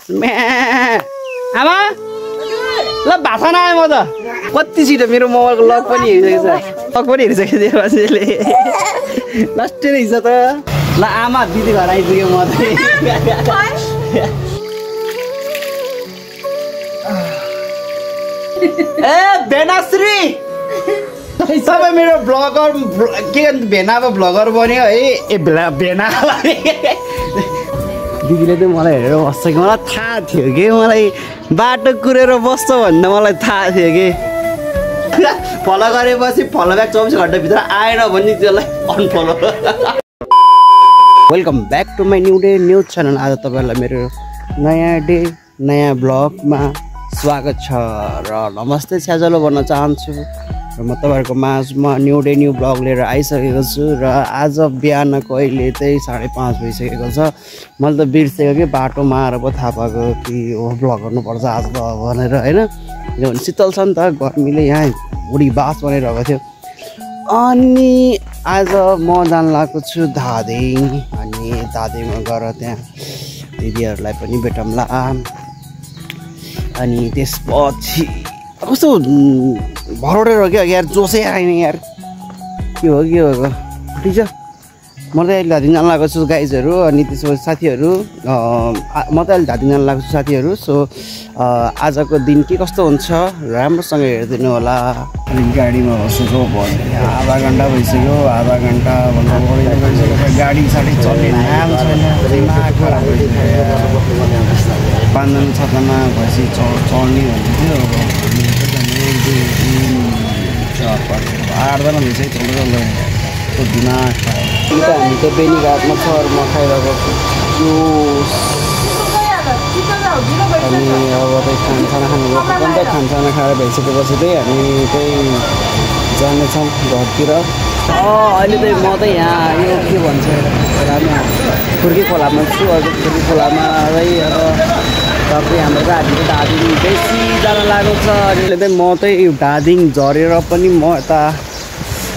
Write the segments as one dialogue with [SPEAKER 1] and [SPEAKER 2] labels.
[SPEAKER 1] आमा ल भाषा नआए म त कति छिटो मेरो मोबाइलको लक पनि हेरिसकेको छ मान्छेले लास्टै रहेछ त ल आमा दिदी घर आइपुग्यो म त ए भेनाश्री सबै मेरो ब्लगर के भेना अब ब्लगर बन्यो है ए भेना दिदीले त मलाई हेरेर बस्छ कि मलाई थाहा थियो कि मलाई बाटो कुरेर बस्छ भन्दा मलाई थाहा थियो कि फलो गरेपछि फलो ब्याक 24 घन्टाभित्र आएन भने त्यसलाई unfollow welcome back to my new day news channel. आज तपाईँहरूलाई मेरो नयाँ डे नयाँ ब्लगमा स्वागत छ र नमस्ते स्याजलो भन्न चाहन्छु र म तपाईँहरूको माझमा न्यू डे न्यू ब्लग लिएर आइसकेको छु र आज बिहानको अहिले चाहिँ 5:30 भइसकेको छ। मैले त बिर्सेको कि बाटोमा आएर पो थाहा पाएको कि ब्लग गर्नुपर्छ आज त भनेर होइन, किनभने शीतल छ नि त गर्मीले यहाँ बुढी बास बनाइरहेको थियो। अनि आज म जान लागेको छु धादिङ। अनि धादिङमा गएर त्यहाँ दिदीहरूलाई पनि भेटौँला। अनि त्यसपछि कस्तो भरोडेर हो क्या यार, जोसै आएन यार, के हो ठिक छ। म त अहिले धादिङ जान लागेको छु गाइजहरू। अनि त्यसपछि साथीहरू म त अहिले धादिङ जान लागेको छु साथीहरू। सो आजको दिन के कस्तो हुन्छ राम्रोसँग हेरिदिनु होला। अनि गाडीमा बसेको भने आधा घन्टा भइसक्यो, आधा घन्टा भन्दा बढी भइसक्यो। गाडी साडी चल्ने नाम छैन, दिमाग खराब भइसक्यो। 5जना 6जना भएपछि चढ्ने भन्दै थियो। अब 1 2 3 4 5 8जना भइसक्यो चल्दै दिमाग खराब। हामी त बेनी घाटमा सहरमा खाइरहेको जुस। अनि अब चाहिँ खानसाना खानुपर्छ नि त। खानसाना खाएर भइसकेपछि चाहिँ हामी चाहिँ जानेछौँ घरतिर। अहिले चाहिँ म चाहिँ यहाँ यो के भन्छ खुर्की खोलामा छु। खुर्की खोलामा चाहिँ अब तपाईँ हाम्रो चाहिँ धादिङ बेसी जान लागेको छ। अहिले चाहिँ म चाहिँ धादिङ झरेर पनि म यता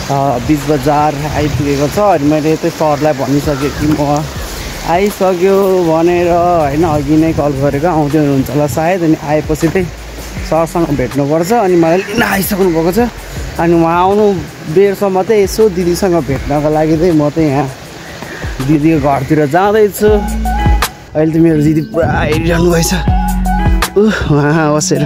[SPEAKER 1] बिच बजार आइपुगेको छ। अनि मैले चाहिँ सरलाई भनिसकेँ कि म आइसक्यो भनेर होइन, अघि नै कल गरेको आउँदै हुनुहुन्छ होला सायद। अनि आएपछि चाहिँ सरसँग भेट्नुपर्छ। अनि मलाई लिन आइसक्नु भएको छ। अनि उहाँ आउनु बेरसम्म चाहिँ यसो दिदीसँग भेट्नको लागि चाहिँ म चाहिँ यहाँ दिदीको घरतिर जाँदैछु। अहिले त मेरो दिदी पुरा हेरिरहनु भएछ उहाँ बसेर।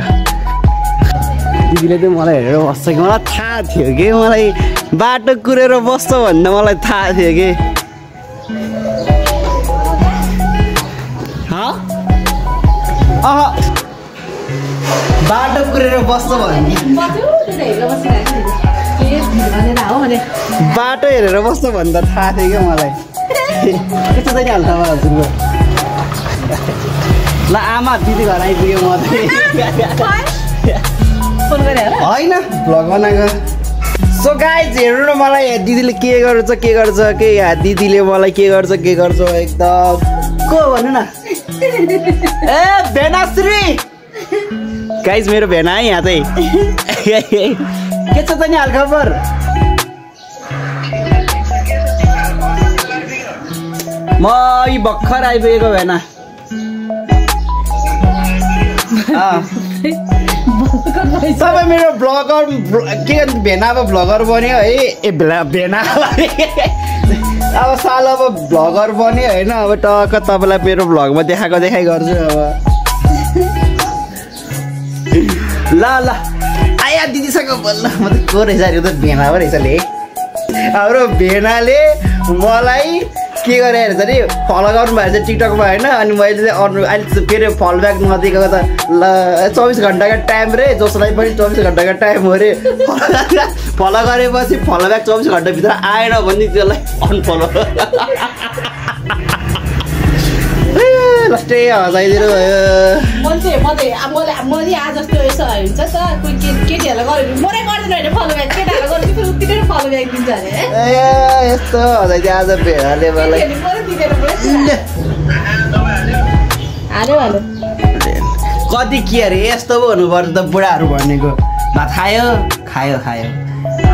[SPEAKER 1] दिदीले चाहिँ मलाई हेरेर बस्छ कि मलाई थाहा थियो कि मलाई बाटो कुरेर बस्छ भन्दा मलाई थाहा थियो कि बाटो कुरेर बस्छ भन्ने बाटो हेरेर बस्छ भन्दा थाहा थियो क्या मलाई। त्यस्तो चाहिँ हाल्छ हजुरको। ल आमा दिदी घर आइपुग्यो म होइन ब्लग बनाएको। सो गाइज हेर्नु न मलाई दिदीले के गर्छ के दिदीले मलाई के गर्छ एकदम को भन्नु न। ए भेनाश्री गाइज मेरो भेना है यहाँ चाहिँ के छ त नि हालखबर। म भर्खर आइपुगेको भेना। सबै मेरो ब्लगर के भेना अब ब्लगर बन्यो है ए भेना अब साल अब ब्लगर बन्यो होइन। अब टक्क तपाईँलाई मेरो ब्लगमा देखाइ गर्छु अब। ल आया दिदीसँग बोल्न। म त को रहेछ अरे त भेना पो रहेछ ले। हाम्रो भेनाले मलाई के गरे अरे नि फलो गर्नु भएको छ टिकटकमा होइन। अनि मैले चाहिँ अहिले फेरि फलो ब्याक नदिएको त ल 24 घन्टाको टाइम रे, जसलाई पनि 24 घन्टाको टाइम हो अरे। फलो गरेपछि फलो ब्याक 24 घन्टाभित्र आएन भने त्यसलाई अनफलो लास्टै हजाइदिनु भयो। यस्तो हजाइदियो आज भेडाले मलाई। कति के अरे यस्तो पो हुनुपर्छ त बुढाहरू भनेको। भात खायो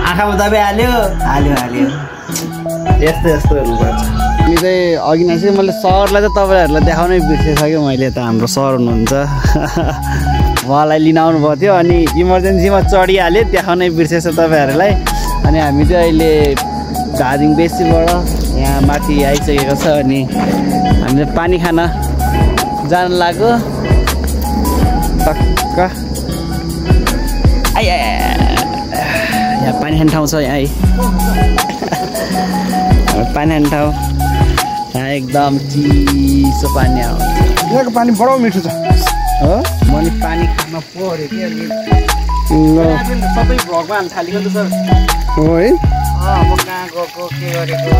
[SPEAKER 1] आँखामा दबाई हाल्यो यस्तो हुनुपर्छ। हामी चाहिँ अघि नै मैले सरलाई चाहिँ तपाईँहरूलाई देखाउनै बिर्सिसकेँ मैले त हाम्रो सर हुनुहुन्छ उहाँलाई लिन आउनुभएको थियो अनि इमर्जेन्सीमा चढिहालेँ देखाउनै बिर्सेछ तपाईँहरूलाई अनि हामी चाहिँ अहिले धादिङ बेसीबाट यहाँ माथि आइसकेको छ अनि हामीले पानी खान जान लाग्यो टक्क आइ यहाँ पानी खाने ठाउँ छ यहाँ पानी खाने ठाउँ यहाँ एकदम चिसो पानी आउँछ
[SPEAKER 2] यहाँको पानी बडो मिठो छ
[SPEAKER 1] हो मैले पानी खान पऱ्यो कि अलि सबै भ्लगमा हाल्न थालेको नि त सर
[SPEAKER 2] हो है
[SPEAKER 1] म कहाँ गएको के गरेको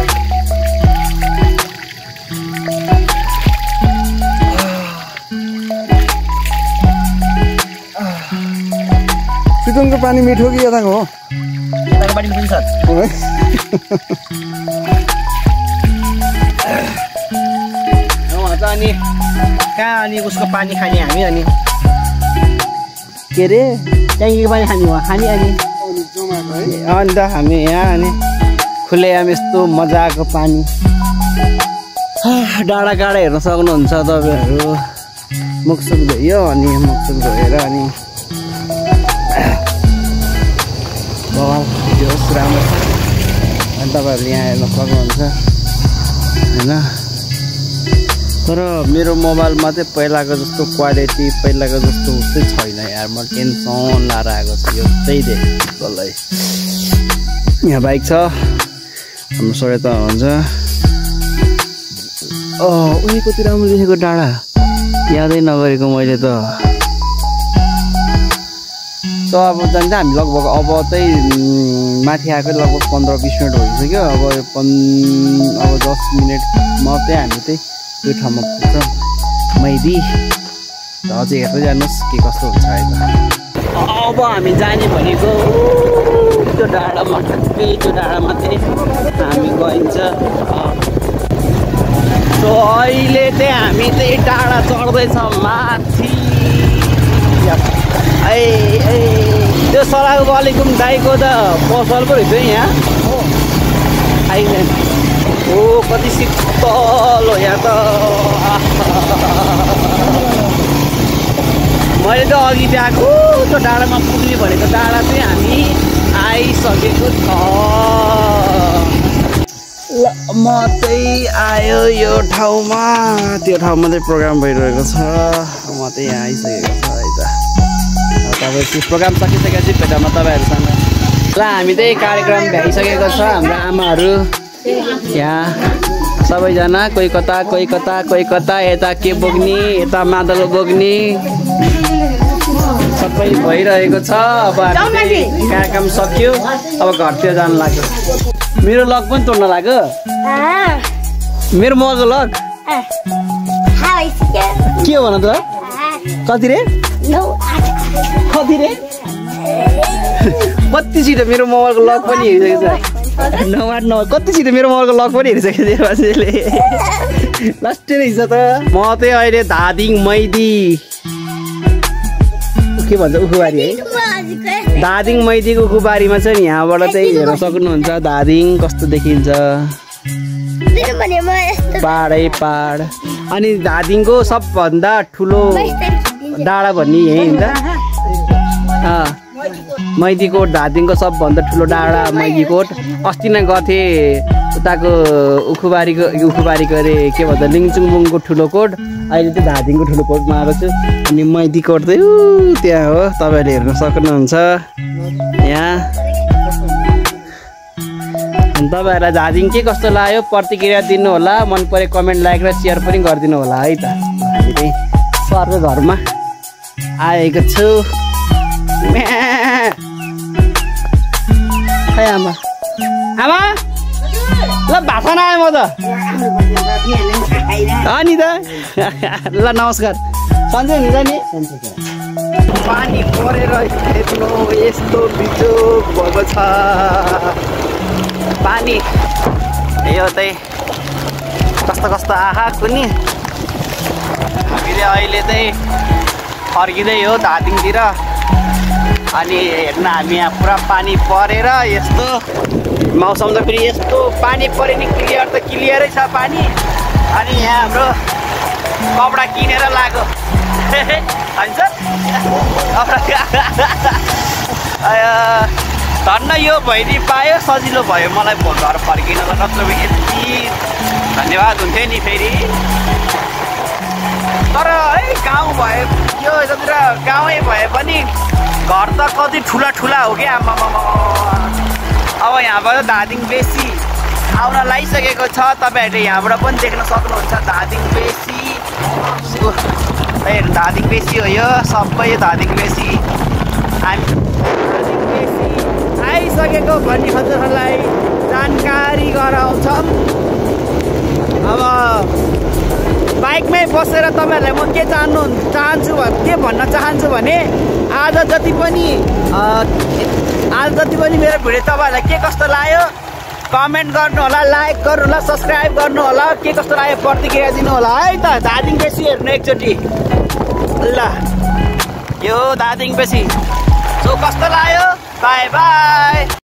[SPEAKER 2] सिटोङको पानी मिठो कि यताको हो
[SPEAKER 1] यताको पानी मिठो सर
[SPEAKER 2] हो है
[SPEAKER 1] अनि कहाँ अनि उसको पानी खाने हामी अनि के अरे ट्याङ्कीको पानी खाने हो खाने अनि अन्त हामी यहाँ अनि खुलेआम यस्तो मजाको पानी डाँडा काँडा हेर्न सक्नुहुन्छ तपाईँहरू मुखसुक धोयो अनि मुखसुक धोएर अनि होस् राम्रो छ अनि तपाईँहरूले यहाँ हेर्न सक्नुहुन्छ होइन तर मेरो मोबाइलमा चाहिँ पहिलाको जस्तो क्वालिटी पहिलाको जस्तो चाहिँ छैन यार म टेन्सन लाएर आएको छु यो त्यही देखेँ यहाँ बाइक छ हाम्रो सर त हुन्छ उही कति राम्रो देखेको डाँडा यादै नगरेको मैले त अब जान्छ हामी लगभग अब चाहिँ माथि आएको लगभग 15-20 मिनट भइसक्यो अब 10 मिनटमा चाहिँ हामी चाहिँ त्यो ठाउँमा पुग्छौँ मैदी र अझै हेर्दै जानुहोस् के कस्तो हुन्छ है त अब हामी जाने भनेको त्यो डाँडामा ठ्याक्कै त्यो डाँडामा चाहिँ हामी गइन्छ सो अहिले चाहिँ हामी चाहिँ डाँडा चढ्दैछौँ माथि त्यो सलाको वालेकुम दाईको त पसल पो रहेछ यहाँ हो आइज ओ कति शीतल हो यहाँ त मैले त अघि त्यहाँको त्यो डाँडामा पुग्ने भनेको डाँडा चाहिँ हामी आइसकेको छ ल म चाहिँ आयो यो ठाउँमा त्यो ठाउँमा चाहिँ प्रोग्राम भइरहेको छ म चाहिँ यहाँ आइसकेको छ है त तपाईँ प्रोग्राम सकिसकेपछि भेटमा तपाईँहरूसँग ल हामी चाहिँ कार्यक्रम भ्याइसकेको छ हाम्रो आमाहरू यहाँ सबैजना कोही कता यता के बोक्ने यता मादल बोक्ने सबै भइरहेको छ अब हामी कार्यक्रम सक्यो अब घरतिर जानु लाग्यो मेरो लक पनि तोड्न लाग्यो मेरो मोबाइलको लक के हो भन त कति रे कति रे कति छिटो मेरो मोबाइलको लक पनि हेरिसकेको छ 9 कति छिटो मेरो मोबाइलको लक पनि हेरिसकेको थियो मान्छेले लास्टै रहेछ त म चाहिँ अहिले धादिङ मैदी के भन्छ उखुबारी है धादिङ मैदीको उखुबारीमा चाहिँ यहाँबाट चाहिँ हेर्न सक्नुहुन्छ धादिङ कस्तो देखिन्छ पाहाडै पाहाड अनि धादिङको सबभन्दा ठुलो डाँडा भन्ने यही हुन्छ मैदीकोट धादिङको सबभन्दा ठुलो डाँडा मैदीकोट अस्ति नै गथे उताको उखुबारीको अरे के भन्छ लिङचुङबुङको ठुलो कोट अहिले चाहिँ धादिङको ठुलो कोटमा आएको छु अनि मैदीकोट चाहिँ त्यहाँ हो तपाईँहरूले हेर्न सक्नुहुन्छ यहाँ अनि तपाईँहरूलाई धादिङ के कस्तो लाग्यो प्रतिक्रिया दिनु होला मन परे कमेन्ट लाइक र सेयर पनि गरिदिनु होला है त हामी चाहिँ सरको घरमा आएको छु खै आमा आमा ल भात खान आएँ म त अनि त ल नमस्कार सन्चै हुन्छ नि पानी परेर हेर्नु यस्तो बिजोग भएको छ पानी यो चाहिँ कस्तो कस्तो आहा कुनी हामीले अहिले चाहिँ फर्किँदै हो धादिङतिर अनि हेर्न हामी यहाँ पुरा पानी परेर यस्तो मौसम त फेरि यस्तो पानी पऱ्यो नि क्लियर त क्लियरै छ पानी अनि यहाँ हाम्रो कपडा किनेर लाग्यो हुन्छ धन्न यो भइदिए पायो सजिलो भयो मलाई फोन घर फर्किनलाई नत्र यति धन्यवाद हुन्थ्यो नि फेरि तर है गाउँ भए यो यतातिर गाउँै भए पनि घर त कति ठुला ठुला हो क्या आमामा अब यहाँबाट धादिङ बेसी आउन लागिसकेको छ तपाईँहरूले यहाँबाट पनि देख्न सक्नुहुन्छ धादिङ बेसी धादिङ बेसी हो यो सबै धादिङ बेसी हामी धादिङ बेसी आइसकेको भन्ने हजुरहरूलाई जानकारी गराउँछौँ अब बाइकमै बसेर तपाईँहरूलाई म के के भन्न चाहन्छु भने आज जति पनि मेरो भिडियो तपाईँहरूलाई के कस्तो लाग्यो कमेन्ट गर्नु होला लाइक गर्नु होला सब्सक्राइब गर्नु होला के कस्तो लाग्यो प्रतिक्रिया दिनु होला है त धादिङ बेसी हेर्नु एकचोटि ल यो धादिङ बेसी सो कस्तो लाग्यो बाई बाई